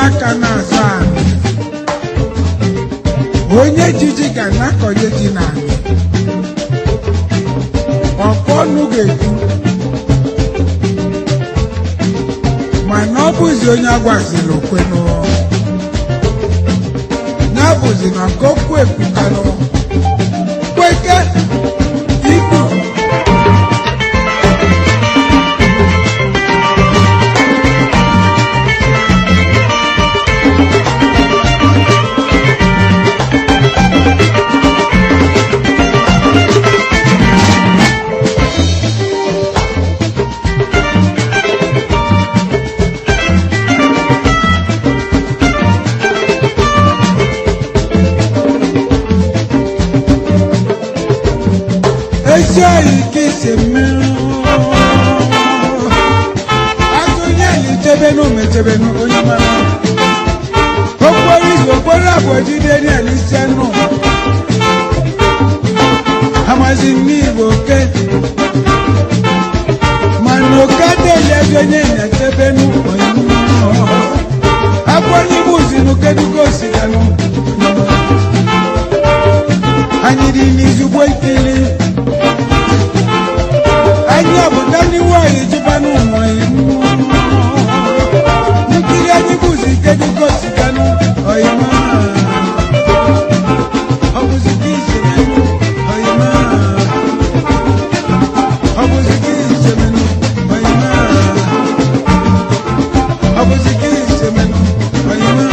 Aka na-azọ anị, onye jiji ga na-akọnye ji n'anị, ọkụ ọnụ ga-ekwu, mana ọ bụzi onye agwazila okwenụ ya bụzi na nke okwu ekwukanụ kweke ikwu. Ezi oyi ka isi mmiri atụnye lichebenu mechebenu onye mara okporo izu okporo abụọ jide n'elisienu amazi n'igbo oke mana oke adịghị ego onye na-echebenu onye akwanye ibuzinu kedugo osiganu anyị dị n'izugbo ikili anyị ọbụda n'iwu anyị jụbanụ ụmụ nkiri anyị bụzi kedugo siganụ oyima ọ bụzi ka isemenụ oyima ọ bụzi ka isemenụ oyima ọ bụzi ka isemenụ oyima.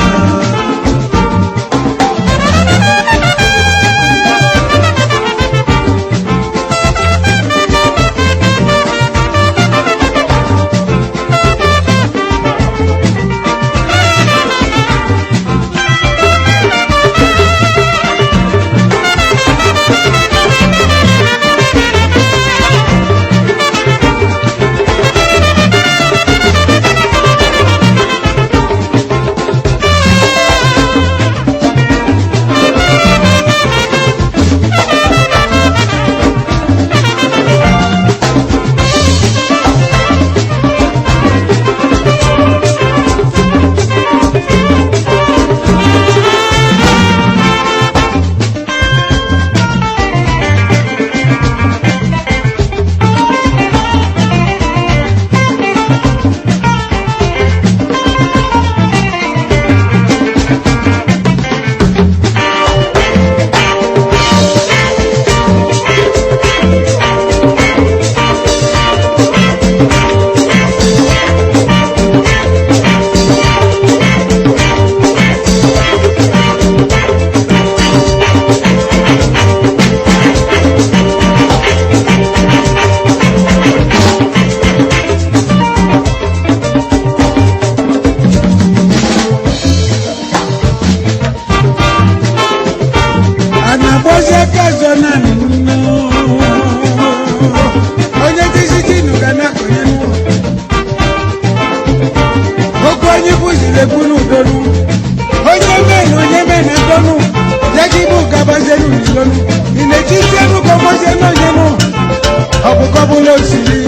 A na-agbazi aka azọ naanị nnu onye dizitinu ga na-akọnye nnu okwu onye bụziri ekwu n'udonu onye mena onye mena ndonu ya gị bụ gabazienu n'ilonu ị na-ejizienu ka ọgbazienu onye nụ ọ bụ kọbụla osiri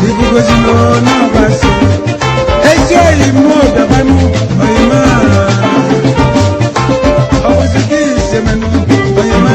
ibugozino n'ọbasi ezi oyi mmụọ bịabanụ oyima ọ bụzi gị isemenụ oyima.